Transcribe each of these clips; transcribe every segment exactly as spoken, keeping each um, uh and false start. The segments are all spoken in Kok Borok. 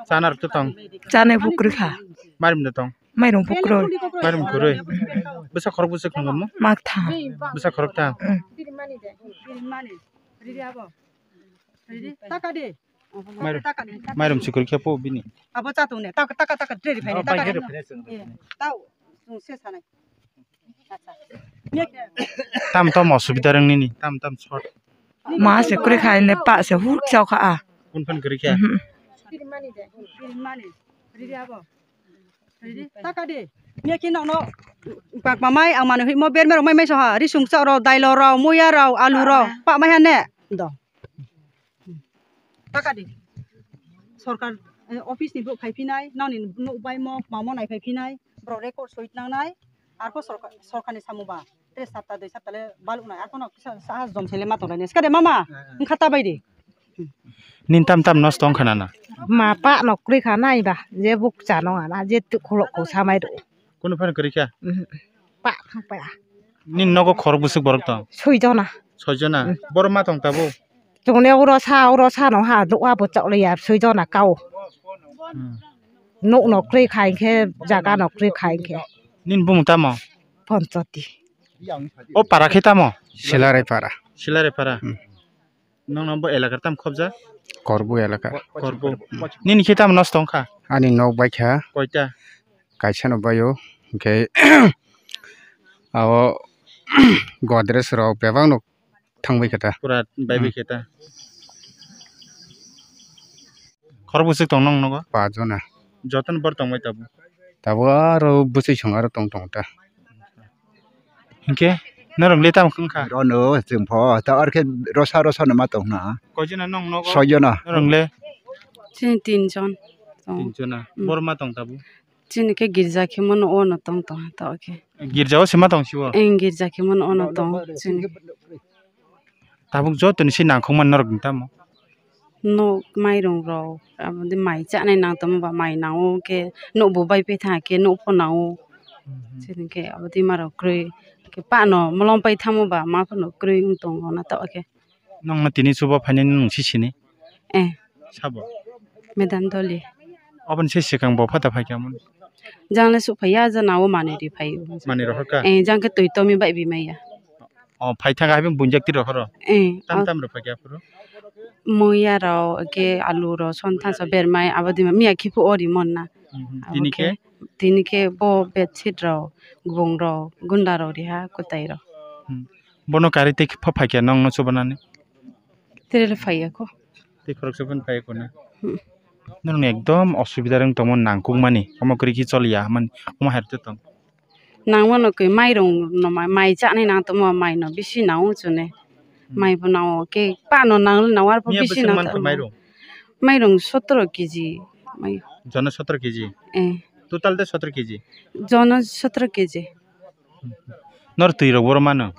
Chana rok tong. Chana pukri kha. Marim da tong. Mairung pukro. Marim kurui. Bwsa khorok bwsa khorok mo? Mak tha. Bwsa khorok tha. Mm. Mairung. Mairung chikori khe po bini. Abo chatung ne. Taka taka taka dre ri phai ne. Taka. Tau. Chung se sanai. Tam tam osubida rang nini. Tam tam short. Ma se kuri khai ne pa se hur chau kha a. Kun phan kuri kha. Mhm. Taka de. Miya khe nokno bak mamai ang manu himo berma rok mai mai soha. Risung chao rok, dailo rok, muya rok, alu rok, pa mai hane. Do. Taka de. Sorkar, eh, office ni bo khai phinai, nang ni nuk bai mo, mamo nai khai phinai, bro record soi nang nai, arko sorkar, sorkar ni samu ba. Tres sapta, dui sapta le bal unai, arko no kisa sahas jom sele ma tong lai ne. Skade mama, wngkha ta bai de. Nin tam tam nosto wngkha nana? Ma pa no kwrwi kha nai ba, je buk cha no ana, je tu khulok ko samai do. Kunu phano kwrwi kha? Mhm. Pa thang pa. Nin nogo khorok bwswk borok tong? Soi jona. Soi jona? Mm. Borok ma tong tabo? Chwngno uro sa, uro sa no ha, dukha bo chok le ya, soi jona kao. Hmm. Nuk no kwrwi kha hinkhe, jaga no kwrwi kha hinkhe. Nin bumung tamo? Ponchoti. O para khe tamo? Silarai para. Silarai para. Hmm. Nokno bo elakar tam khobja? Korbu elakar. Korbu. Nini khe tamo nosto wngkha? Ani nok bai kha. Koita? Kaisa no bai o. Hinkhe abo Godrej rok bebak no thangbai khe ta. Pura bai bai khe ta. Khorok bwswk tong nong nogo? Pajona. Jotono bor tong bai tabuk? Tabuk aro bwswk song aro tong tong ta. Hinkhe norok le tamo wngkha? Rono chwng pho ta arkhe rosa rosa no ma tong na. Koijona nong nogo? Soijona. Norok le? Chini tinjon tong. Tinjona. Mm. Bor ma tong tabuk? Chini khe girja khe mano ono tong tong ha ta khe. Girja o se ma tong sibo? Eng girja khe mano ono tong chini. Tabuk joto ni se nangkukmani norok ni tamo? Nok mairung rok, abo de mai chanai nang tongma ba mai nango khe, nok bo bai phi thang khe, nok pho nango. Mhm. Chini khe abo de ma rok kwrwi khe pano molom pai thangma ba ma phano kwrwi wng tongo na ta khe. Nokno tini chuba phainani nwng si sini? Eh. Sabo? Madam Doli. Oboni se swkang bo phata phaikha mun? Jang le su phaiya, jana o manwi ri phaio. Manwi rohor kha? Eh, jang khe twi tomi bai bi maya. O, phai thang hai bung bunjak ti rohoro? Eh, tam o tam ro phaikha phuru? Muya rok, ke alu rok, son thansa bermai, abo dima miya khipu o ri mon na. Mhm. Abo tini khe? Khe, tini khe bo bedsheet rok, gubung rok, gunda rok riha, kwtai rok. Hmm. Bono kari tei pha phaikha nongno chubanani? Tere le phaiya kho. Tei khoroksa phano phaiya kho na? Hmm. Norokni ekdom osubida rwng tongmo nangkukmani, omo kwrwi khe choliya hwnmani, omo hai rwtwi tong. Nangmano khe mairung no ma-, mai chanai nang tongmo, mai no bisi nango chwne. Hmm. Mai bo nango khe pano nang le nango arpho. Miya bisi bwswk nang mankha tongmo. Mairung? Mairung sotoro keji. Mai. Jono sotoro keji? Eh. Total de sotoro keji? Jono sotoro keji. Nor twi rok boro mano?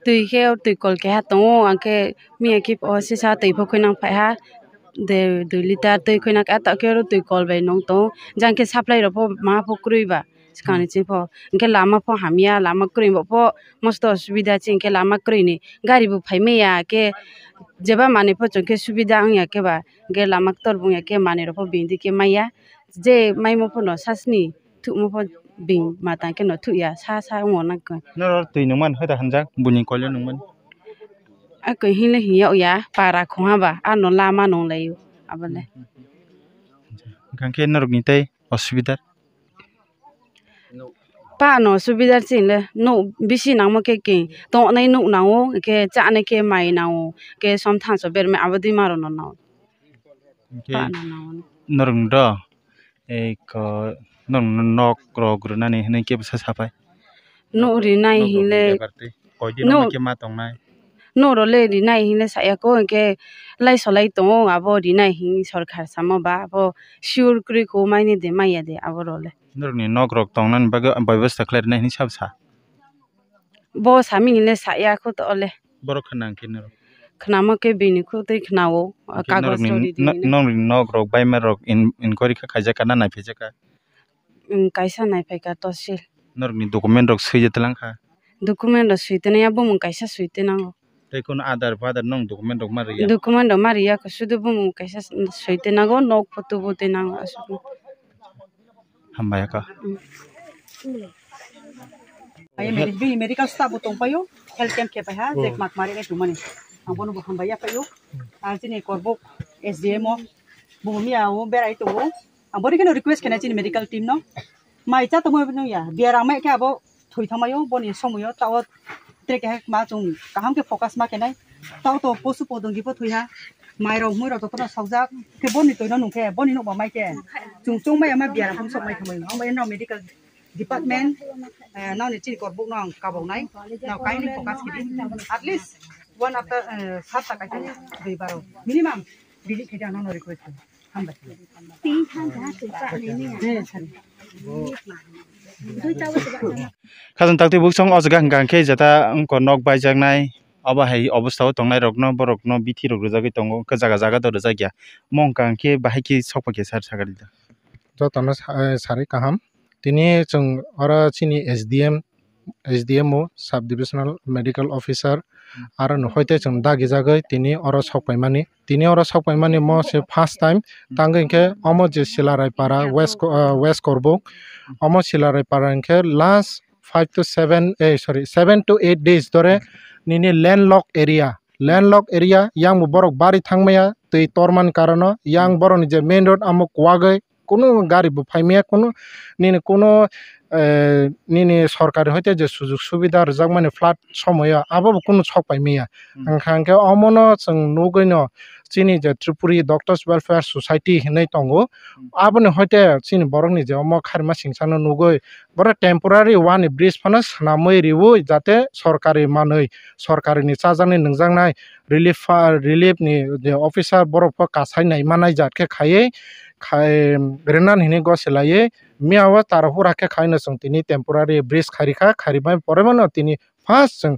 Twi khe o twi kol keha tongo, ang khe miya khe o sisa twi pho khuinang phai ha, de dui litar twi khuinang khe, a ta khe oro twi kol bai nung tongo, jang khe supply rok pho ma pho kwrwi ba swkang ni chini pho, hwnkhe lama pho hamya, lama kwrwi bo pho mosto osubida, chini khe lama kwrwi ni gari bo phai maya khe, jeba manwi pho chwng khe subida wng ya khe ba, hwnkhe lama ktor bo wng ya khe manwi rok pho bini khe maya, je maimo pho no sasni. Thukma pho bini mata khe no thukya, sa sa wngo na khe. Norok twi nungmani hoita hanjak, buini koilo nungmani. A khe hinle hinya ya, para khungha ba, ano lama nung laio, abole. Hwnkhe norokni tei osubida? Pa no osubida chini le, nuk bisi nangma khe khe, tongnai nuk nango, khe chanai khe mai nango, khe som thansa bermai abo dima rok no nango. Hwnkhe pa no nango. Norokni do? Eko, norokno nok rok rwnani hwnwi khe bwsa sapai? Nok rinai hinle, nok rok rwna bebak tei koidin nok rok khe ma tongnai? Nok rok le rinai hinle saya kho, hwnkhe lai solai tongo, abo rinai hin sorkar samo ba, abo sure kwrwi kho, maini de maya de abo rok le. Norokni nok rok tongnani bagwi bebosta khlai rwnai hinwi sabo sa? Bo sami hinle saya kho to le. Borok khna hwnkhe norok? Khnamo khe bini kho tei khnao, hwnkhe kagoj norokni rok ri no-, di hinwi. Norokni nok rok baima rok in-, inquiry kha khaijak ka na naiphai jak ka? Kaisa naiphai ka tosil. Norokni document rok swi je twlang kha? Document rok swi twnai ya, bumung kaisa swi twnango. Tei kono Aadhaar padar nong document rok ma riya? Document rok ma riya kho, sudu bumung kaisa soi twi nango, nok photo bo twi nango aswk. Hambai kha. Ai medi-, bini medical staff bo tongpaio, health camp khe paiha, je kmak mari nai tongmani. Ang bono bo hambai ya paio. Ang chini korbok S D M o bo miya o berai tongo. Ang boni kheno request khenai chini medical team no. Mai cha tongmo no ya, biaram mai khe abo thwi thangmaio boni somoyo, tao tre keha ma chwng kaham khe focus ma khenai. Tao to posu podongi bo thwiha. Mai rok mui rok jotono sokjak. Khe boni toino nungkhe, boni nukba mai khe. Chwng chwng mai ama biaram phung sok mai thangmani. Ang bai no medical department, eh, nang ni chini korbuk no ang kabok nai. Now kindly focus kidi. At least one after, eh, sat ta kaisa dui baro. Minimum. Bini khe ang no request. Hambai. Khajang takti buksong o jaga hwnkha khe jata wngkha nok baijaknai, obo hai obostha o tongnai rokno borokno bithi rok rwjagwi tongo, hwnkhe jaga jaga do rwjakya. Omo hwnkha khe bahai khe sokpha khe sar sakali da. Jotono sa-, eh, sari kaham. Tini chwng oro chini S D M, S D M o, Sub Divisional Medical Officer, aro no hoite chwng dagi jagwi tini oro sok paimani. Tini oro sok paimani mo se first time. Tangwi hinkhe omo je Silarai para West Ko-, ah, West Korbuk, omo Silarai para hinkhe last five to seven, eh, sorry, seven to eight days dore nini landlock area, landlock area yang bo borok bari thangmaya twi tormani karono yang borokni je main road amo kwagwi kunu gari bo phaimaya, kunu nini kunu, eh, nini sorkari hoite je sujug subida rwjakmani flat somoyo abo bo kunu sok paimaya. Hmm. Wngkha hwnkhe omono chwng nugwino chini je Tripuri Doctors Welfare Society hinwi tongo. Hmm. Aboni hoite chini borokni je omo kharima singsano nugwi borok temporary wani bridge phano swnamwi riwi jate sorkari manwi, sorkarini chajaknai nungjaknai relief, ah, relief ni je officer borok pho kasai nai manai jat khe khaiwi khai, rwnan hinwi gosilaiwi miya o tara hura khe khaino chwng tini temporary bridge khairikha, kharimani pore mano tini first chwng,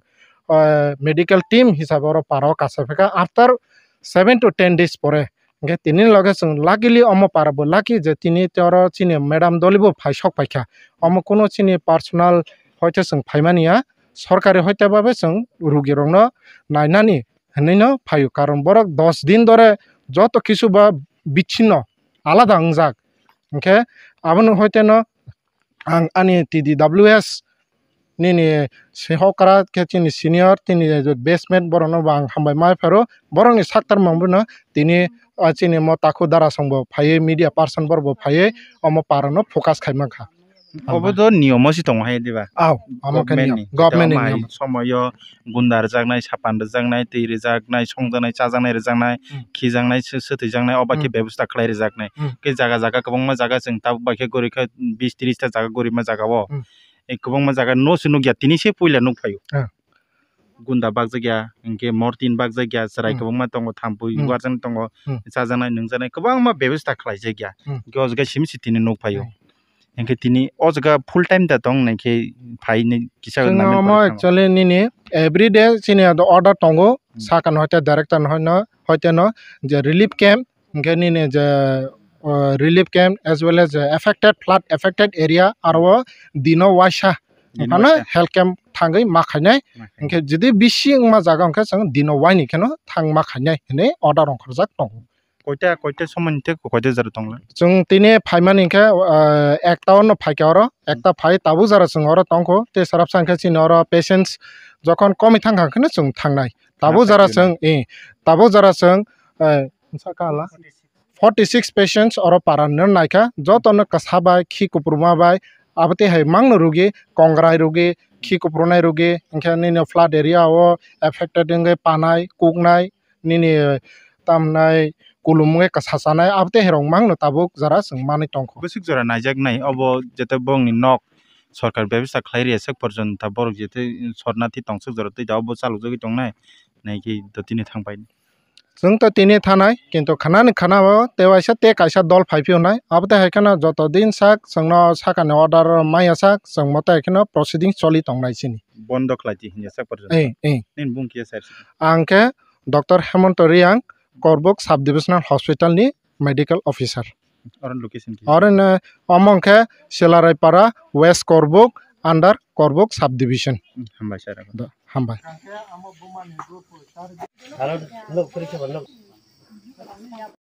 ah, medical team hisabe oro para o kasai phaikha after seven to ten days pore. Hwnkhe tini loge chwng luckily omo para bo lucky je tini te oro chini madam doli bo phai sok paikha. Omo kunu chini personal hoite chwng phaimani ya, sorkari hoite babe chwng rugi rokno nainani hinwi no phaio, karon borok dos din dore joto kisu ba bichino alada wngjak. Hwnkhe abono hoite no ang ani T D W S nini sehokra khe chini senior, tini best mate borokno bo ang hambai ma pharo, borokni saktar mangbono tini, ah, chini mo takhu darasong bo phaiwi media person borok bo phaiwi omo para no focus khai mankha. Obo to niyom o si tongo hai diba? Aw, amo khe government niyom, ni. Government ni niyom. Somoyo gunda rwjaknai, sapan rwjaknai, twi rwjaknai, songjaknai, chajaknai, rwjaknai, hmm, khijaknai, sw-, swtwijaknai, obo khe, hmm, bebosta khlai rwjaknai. Hmm. Khe jaga jaga kwbangma jaga chwng tabuk bai khe gori kha bis tris ta jaga gorima jaga o. Hmm. E kwbangma jaga no se nukya, tini se puila nukphaio. Ah. Gunda bakjakya, hinkhe mortin bakjakya, chwrai, hmm, kwbangma tongo, thampui, hmm, uarjaknai tongo, hmm, chajaknai, nungjaknai, kwbangma bebosta khlaijakya. Hmm. Hinkhe o jaga simi se tini nukphaio. Hmm. Hinkhe tini o jaga full time da tong nai khe phaini kisa. Chwng nangmani omo pore thango. Actually nini every day chini ado order tongo, hmm, sakano hoite director no hoino, hoite no je relief camp, hinkhe nini je, uh, relief camp as well as, uh, affected, flood affected area aro dino waisa, dino phano waisa health camp thangwi ma khainai. Ma khainai. Hinkhe jodi bisi wngma jaga hinkhe chwng dino waini kheno thang ma khainai hinwi order ongkhorjak tongo. Koita, koita somoni tei koita jora tongla? Chwng tini phaimani hinkhe, uh, ekta ono phaikha oro, ekta phai tabuk jora chwng oro tongkho, tei sarabsa hinkhe chini oro patients jokhon komwi thangkha hinkhe chwng thangnai. Tabuk jora chwng, eh, tabuk jora chwng, eh, forty six patients oro para no naikha, jotono kwsa bai, khi kuphruma bai, abo tei hai mangno rugi, kongrai rugi, khi kuphrunai rugi, hinkhe nini flood area o affected wngwi panai, kuknai, nini tamnai kulum wngwi kwsa chanai, abo tei hai rok mangno tabuk jora chwng manwi tongkho. Bwswk jora naijaknai, obo jete bongni nok sorkar bebasta khlai rwya sak porjonto borok jete sornathi tongsok jora twi da obo chalokjagwi tongnai, naikhe to tini thang pai. Chwng to tini thanai, kintu khanani khana o tei waisa tei kaisa dol phai phiyonai. Abo tei hai kheno joto din sak chwngno sakani order maya sak, chwng mote hai kheno proceeding choli tongnai chini. Bondo khlai di hinya sak porjonto. Eh, eh. Nini bung kiya sir? Ang khe Doctor Hemonto Riang, Korbuk Sub Divisional Hospital ni medical officer. Oro location ki? Oro no omo hwnkhe Selarai para, West Korbuk, under Korbok subdivision. Hambai sir. Hambai.